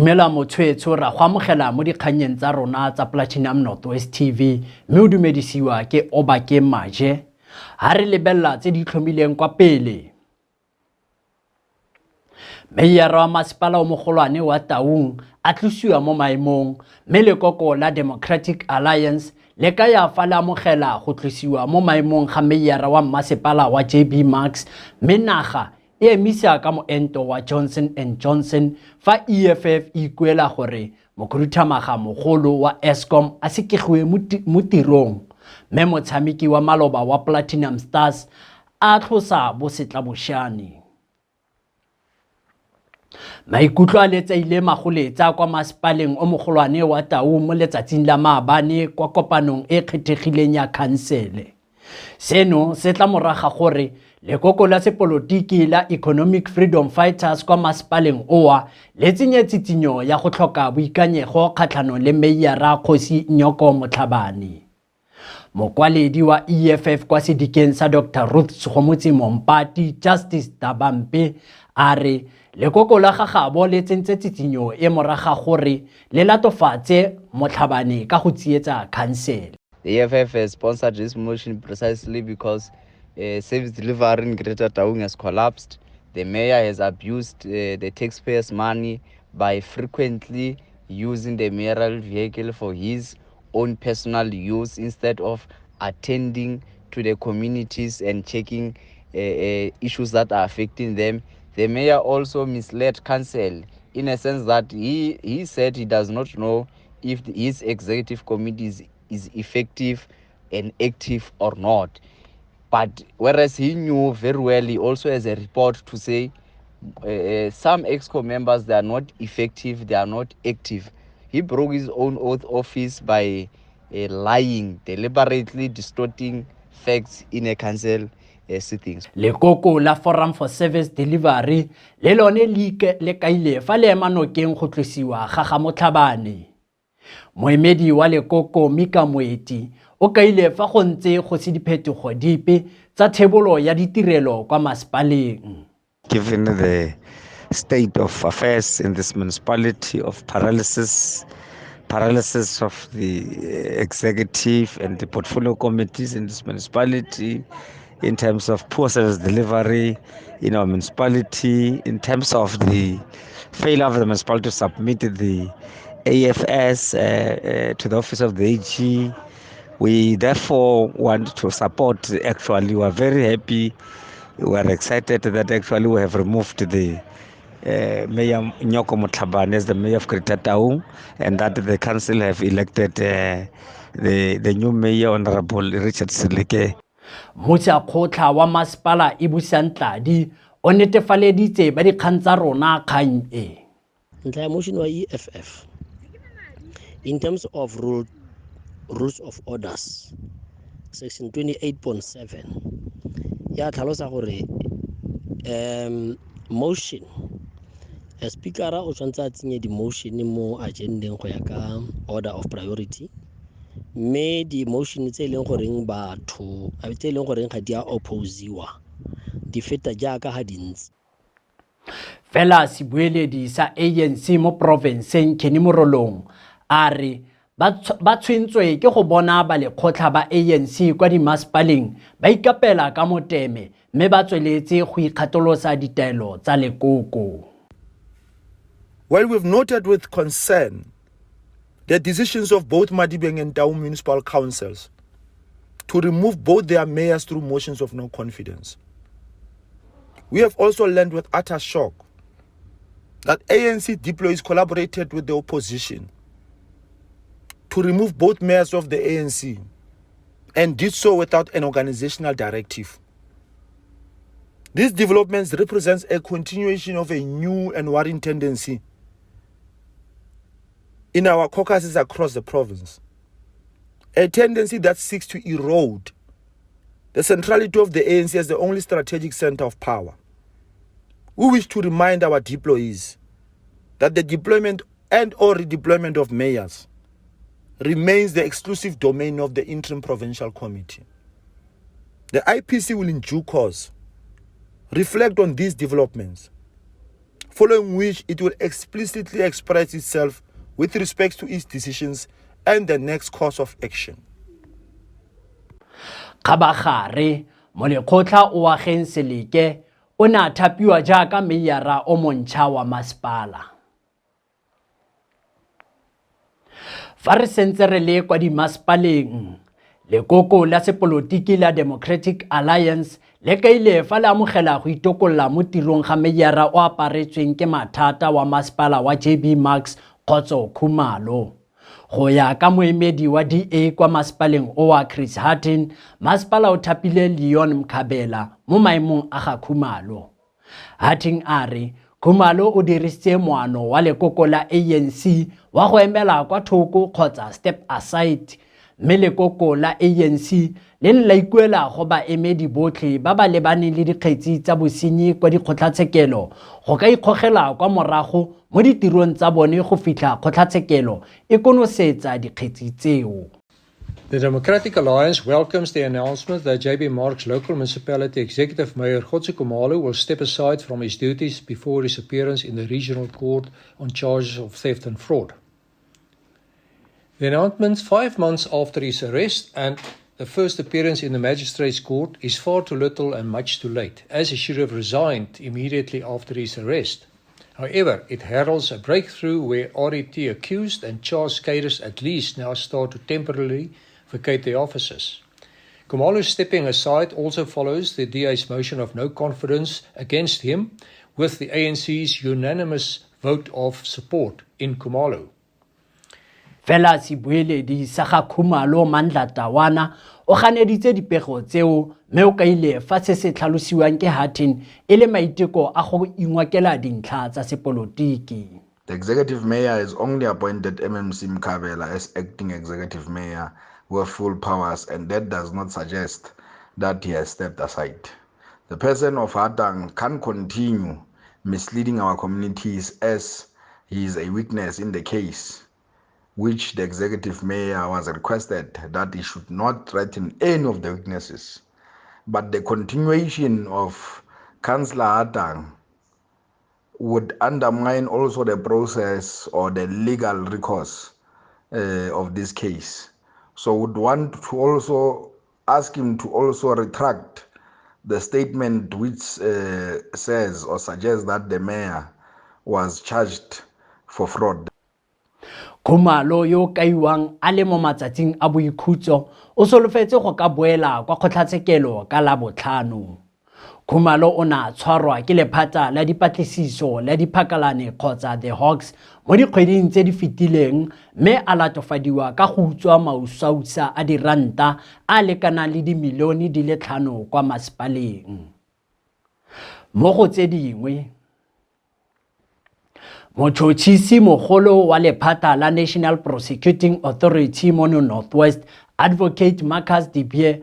Dumela motshwetsho, ra go amogela mo dikgannyeng tsa rona tsa Platinum Northwest TV, mme o dumedisiwa ke Obake Maje. Ha re lebelela tse di tlhomileng kwa pele. Meyara wa masepala o mogolwane wa Taung a tlosiwa mo maemong, mme lekoko la Democratic Alliance le kaya fa le amogela go tlosiwa mo maemong ga meyara wa mmasepala wa JB Marks, mme naga e emisa ka moento wa Johnson and Johnson fa EFF e ikuela gore mokhuduthamaga mogolo wa Eskom a sekegiwe mo tirong, mme motshameki wa maloba wa Platinum Stars a tlosa bosetlabošane. Maikutlo a letsaile magoletsa kwa masepaleng o mogolwane wa Taung mo letsatsing la maabane kwa kopanong e kgethegileng ya khansele. Seno se tla moraga gore lekoko la sepolotiki la Economic Freedom Fighters kwa masepaleng oa le tsenye tsitsinyo ya go tlhoka boikanyego kgatlhanong le meiyara Kgosi Nyoko Motlhabane. Mokwaledi wa EFF kwa sedikeng sa Dr Ruth Segomotsi Mompati, Justice Dabampe, a re lekoko la gagabo le tsentse tsitsinyo e moraga gore le latofatse Motlhabane ka go tsietsa khansele. The EFF has sponsored this motion precisely because service delivery in Greater Taung has collapsed. The mayor has abused the taxpayers' money by frequently using the mayoral vehicle for his own personal use instead of attending to the communities and checking issues that are affecting them. The mayor also misled council in a sense that he said he does not know if his executive committee is effective and active or not. But whereas he knew very well, he also has a report to say some EXCO members, they are not effective, they are not active. He broke his own oath office by lying, deliberately distorting facts in a council sittings. Lekoko la Forum for Service Delivery le lone le kaile fa le ema nokeng go tlosiwa ga ga Motlhabane. Moemedi wa lekoko Mika Moeti o kaile fa go ntse go se diphetogo dipe tsa thebolo ya ditirelo kwa masepaleng. Given the state of affairs in this municipality of paralysis of the executive and the portfolio committees in this municipality, in terms of poor service delivery in our municipality, in terms of the failure of the municipality to submit the AFS to the office of the AG, we therefore want to support. Actually, we are very happy. We are excited that actually we have removed the Mayor Nyoko Motlhabane as the mayor of Greater Taung, and that the council have elected the new mayor, Honorable Richard Seleke. Mmusa-kgotla wa masepala Ibusang Tladi o netefaleditse ba dikgang tsa rona kgang e. Ntlha ya motion wa EFF in terms of rules of orders, section 28.7 ya tlhalosa gore motion, speaker o tshwanetse a tsenye di-motion mo agendeng go ya ka order of priority, mme di-motion tse e leng goreng batho tse e leng goreng ga di a opposiwa di feta jaaka ga dintsi. Fela sebueledi sa ANC mo porofenseng Kenny Morolong a re ba tshwentswe ke go bona ba lekgotlha ba ANC kwa dimasepaleng ba ikapela ka moteme mme ba tsweletse go ikgatolosa ditaelo tsa lekoko. While we've noted with concern the decisions of both Madibeng and Taung municipal councils to remove both their mayors through motions of no confidence, we have also learned with utter shock that ANC deployees collaborated with the opposition to remove both mayors of the ANC and did so without an organizational directive. These developments represents a continuation of a new and worrying tendency in our caucuses across the province, a tendency that seeks to erode the centrality of the ANC as the only strategic center of power. We wish to remind our deployees that the deployment and or redeployment of mayors remains the exclusive domain of the Interim Provincial Committee. The IPC will in due course reflect on these developments following which it will explicitly express itself with respect to its decisions and the next course of action. Kgabagare, molekgotlha Oageng Seleke o ne a thapiwa jaaka meiara o montšha wa masepala. Fa re sentse re le kwa dimasepaleng, lekoko la sepolotiki la Democratic Alliance le kaile fa le amogela go itokolola mo tirong ga meiara o aparetsweng ke mathata wa masepala wa JB Marks Kgotso Khumalo. Go ya ka moemedi wa DA kwa masepaleng o wa Chris Hattingh, masepala o thapile Leon Mkhabela mo maemong a ga Khumalo. Hattingh a re Khumalo o dirisitse moano wa lekoko la ANC wa go emela kwa thoko kgotsa step aside, mme lekoko la ANC le ne la ikuela go baemedi botlhe ba ba lebaneng le dikgetsi tsa bosenyi kwa dikgotlatshekelo go ka ikgogela kwa morago mo ditirong tsa bone go fitlha kgotlatshekelo e konosetsa dikgetsi tseo. The Democratic Alliance welcomes the announcement that JB Marks local municipality executive mayor Kgotso Khumalo will step aside from his duties before his appearance in the regional court on charges of theft and fraud. The announcement, 5 months after his arrest and the first appearance in the magistrate's court, is far too little and much too late, as he should have resigned immediately after his arrest. However, it heralds a breakthrough where RET accused and charged cadres at least now start to temporarily vacate their offices. Khumalo's stepping aside also follows the DA's motion of no confidence against him, with the ANC's unanimous vote of support in Khumalo. Fela sebueledi sa ga Khumalo Mandla Tawana o ganeditse dipego tseo mme o kaile fa se se tlhalosiwang ke Hattingh e le maiteko a go ingwakela dintlha tsa sepolotiki. The executive mayor has only appointed MMC Mkhabela as acting executive mayor with full powers, and that does not suggest that he has stepped aside. The person of Hattingh can continue misleading our communities as he is a witness in the case, which the executive mayor was requested that he should not threaten any of the witnesses. But the continuation of Councillor Hattingh would undermine also the process or the legal recourse of this case. So would want to also ask him to also retract the statement which says or suggests that the mayor was charged for fraud. Khumalo yo kaiwang a le mo matsatsing a boikhutso o solofetse go ka boela kwa kgotlatshekelo ka Labotlhano. Khumalo o ne a tshwarwa ke lephata la dipatlisiso la diphakalane kgotsa The Hawks mo dikgweding tse di fetileng mme a latofadiwa ka go utswa mausausa a diranta a lekanang le dimilione di le 5 kwa masepaleng. Mo go tse dingwe, motšhotšhisi mogolo wa lephata la National Prosecuting Authority mono Northwest, Advocate Marcus de Beer,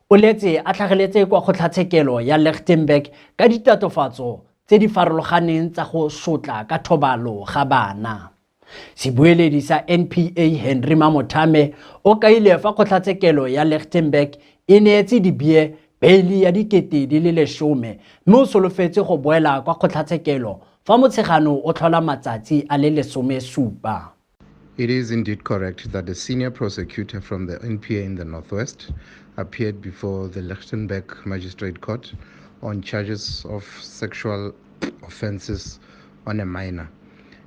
o letse a tlhageletse kwa kgotlatshekelo ya Lichtenburg ka ditatofatso tse di farologaneng tsa go sotla ka thobalo ga bana. Sebueledi sa NPA Henry Mamothame o kaile fa kgotlatshekelo ya Lichtenburg e neetse De Beer beili ya 10,000 mme o solofetse go boela kwa kgotlatshekelo fa Motshegano o tlhola matsatsi a le 17. It is indeed correct that the senior prosecutor from the NPA in the Northwest appeared before the Lichtenburg Magistrate Court on charges of sexual offences on a minor.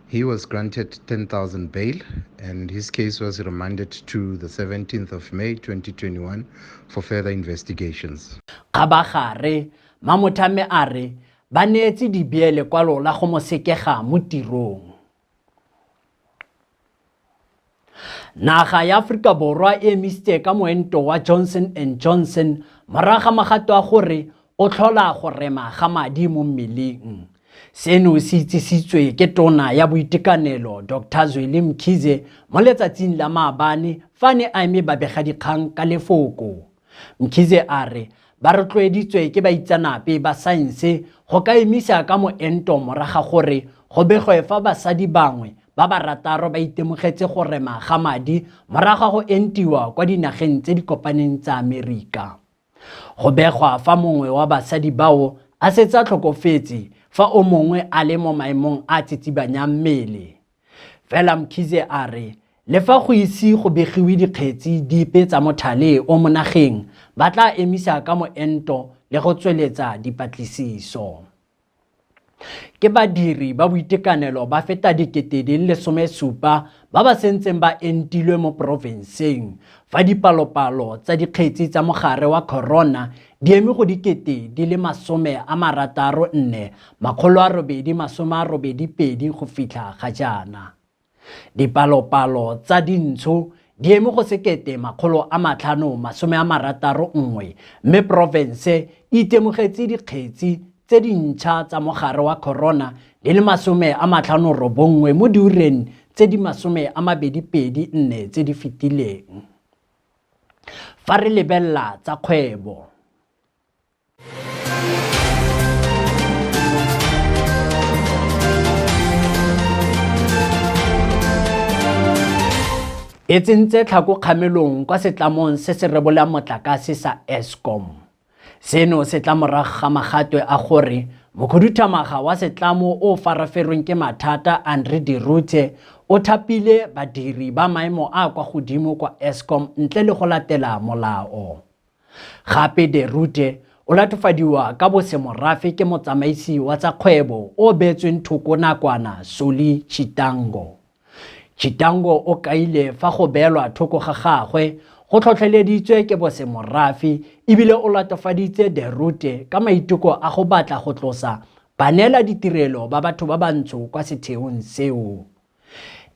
He was granted 10,000 bail and his case was remanded to the 17th of May 2021 for further investigations. Kgabagare, Mamothame a re ba neetse De Beer lekwalo la go mo sekega mo tirong. Naga ya Aforika Borwa e emisitse ka moento wa Johnson and Johnson morago ga magato a gore o tlhola go rema ga madi mo mmeleng. Seno se itsisitswe ke tona ya boitekanelo Dr Zweli Mkhize mo letsatsing la maabane fa ne a eme babegadikgang ka lefoko. Mkhize a re ba rotloeditswe ke baitsanape ba saense go ka emisa ka moento morago ga gore go begwe fa basadi bangwe ba barataro ba itemogetse go rema ga madi morago ga go entiwa kwa dinageng tse di kopaneng tsa Amerika. Go begwa fa mongwe wa basadi bao a setse a tlhokofetse fa o mongwe a le mo maemong a tsitsibanyang mmele. Fela Mkhize a re le fa go ise go begiwe dikgetsi dipe tsa mothale o mo nageng, ba tla emisa ka moento le go tsweletsa dipatlisiso. Ke badiri ba boitekanelo ba feta 17,000 ba ba sentseng ba entilwe mo porofenseng, fa dipalopalo tsa dikgetsi tsa mogare wa corona di eme go 64,882 go fitlha ga jaana. Dipalopalo tsa dintsho di eme go 1,561 mme porofense e itemogetse dikgetsi tse dintšha tsa mogare wa corona di le 59 mo diureng tse di 24 tse di fetileng. Fa re lebelela tsa kgwebo, E tsentse tlhako kgamelong kwa setlamong se se rebolang motlakase sa Eskom. Seno se tla morago ga magatwe a gore mokhuduthamaga wa setlamo o faraferweng ke mathata Andre de Ruyter o thapile badiri ba maemo a kwa godimo kwa Eskom ntle le go latela molao. Gape De Ruyter o latofadiwa ka bosemorafe ke motsamaisi wa tsa kgwebo o beetsweng thoko nakwana Solly Chitango. Chitango o kaile fa go beelwa thoko ga gagwe go tlhotlheleditswe ke bosemorafe ebile o latofaditse De Ruyter ka maiteko a go batla go tlosa baneela ditirelo ba batho ba bantsho kwa setheong seo.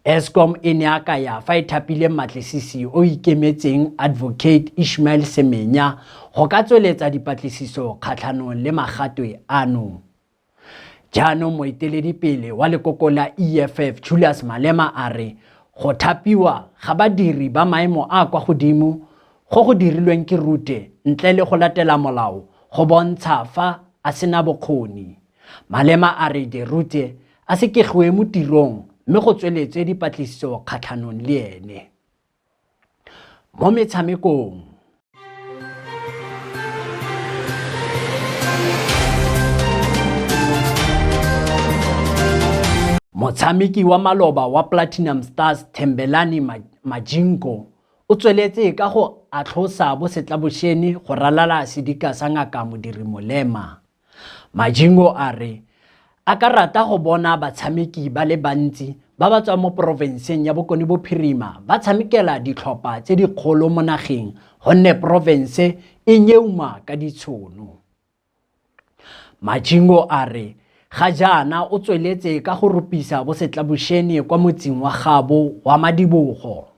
Eskom e ne ya kaya fa e thapile mmatlisisi o ikemetseng Advocate Ishmael Semenya go ka tsweletsa dipatlisiso kgatlhanong le magatwe ano. Jaanong moeteledipele wa lekoko la EFF Julius Malema a re go thapiwa ga badiri ba maemo a kwa godimo go go dirilweng ke Rute ntle le go latela molao go bontsha fa a sena bokgoni. Malema a re De Rute a sekegiwe mo tirong mme go tsweletswe dipatlisiso kgatlhanong le ene. Mo metshamekong, Motshameki wa maloba wa Platinum Stars Thembelani Majingo o tsweletse ka go atlhosa bosetlabošene go ralala sedika sa ngaka Modiri Molema. Majingo a re a ka rata go bona batshameki ba le bantsi ba ba tswang mo porofenseng ya Bokone Bophirima ba tshamekela ditlhopha tse dikgolo mo nageng gonne porofense e nyeuma ka ditshono. Majingo a re ga jaana o tsweletse ka go rupisa bosetlabošene kwa motseng wa gabo wa Madibogo.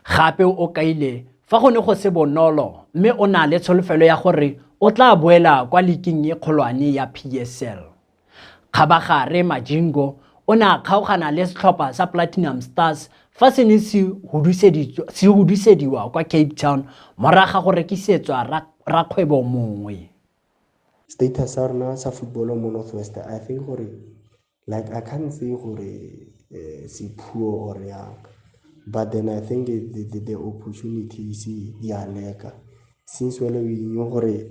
Gape o kaile fa go ne go se bonolo mme o na le tsholofelo ya gore o tla boela kwa liking e kgolwane ya PSL. Kgabagare Majingo o ne a kgaogana le setlhopha sa Platinum Stars fa se ne se hudusediwa kwa Cape Town morago ga go rekisetswa rakgwebo mongwe. Status sa rona sa football mo North West I think gore like I can't say gore se poor or yang but then I think the opportunities di a leka since well we knew gore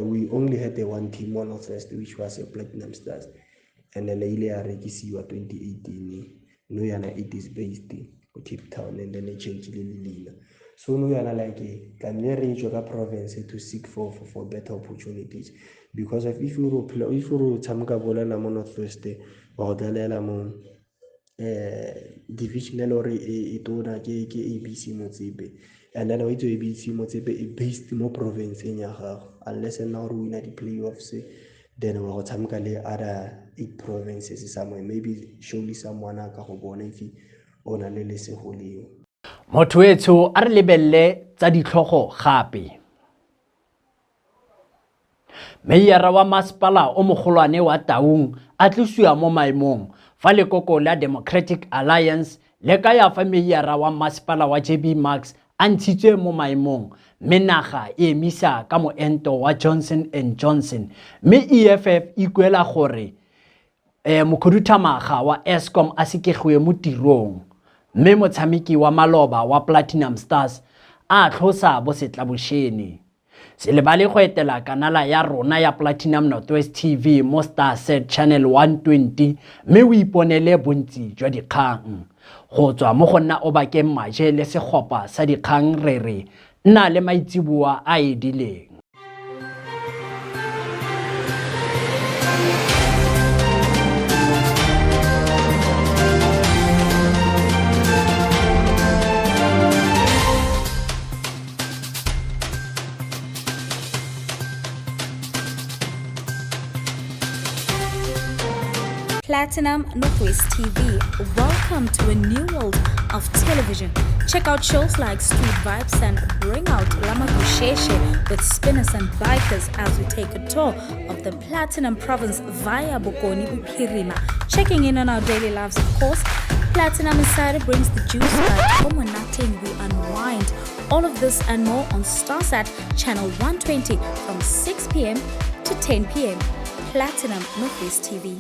we only had the one team mo North West which was a Platinum Stars and then e ile ya rekisiwa 2018 no yana it is based ko Cape Town and then e change le leina so no yana like tlamehile re tswe ka province to seek for better opportunities because of if you phela if you tshameka bola na mo North West wa go dlalela mo division e le gore e tona ke ABC Motsepe and then wa itse ABC Motsepe e based mo provinceng ya gago unless nna gore o wina di-playoffs then wa go tshameka le other 8 provinces somewhere maybe surely someone a ka go bona if o na le lesego leo. Motho etsho a re lebelele tsa ditlhogo gape. Meiara wa masepala o mogolwane wa Taung a tlosiwa mo maemong fa lekoko la Democratic Alliance le kaya fa meiara wa masepala wa JB Marks a ntshitswe mo maemong mme naga e emisa ka moento wa Johnson and Johnson mme EFF ikuela gore mokhuduthamaga wa Eskom a sekegiwe mo tirong mme motshameki wa maloba wa Platinum Stars a tlhosa bosetlabošene. Se lebale go etela kanala ya rona ya Platinum Northwest TV mo StarSat Channel 120 mme o iponele bontsi jwa dikgang. Go tswa mo go nna Obakeng Maje le segopa sa dikgang re re nna le maitseboa a edileng. Platinum Northwest TV. Welcome to a new world of television. Check out shows like Street Vibes and Bring Out Lama Kusheshe with spinners and bikers as we take a tour of the Platinum Province via Bokoni Bophirima. Checking in on our daily lives, of course. Platinum Insider brings the juice by Tomonating We Unwind. All of this and more on StarSat Channel 120 from 6 p.m. to 10 p.m. Platinum Northwest TV.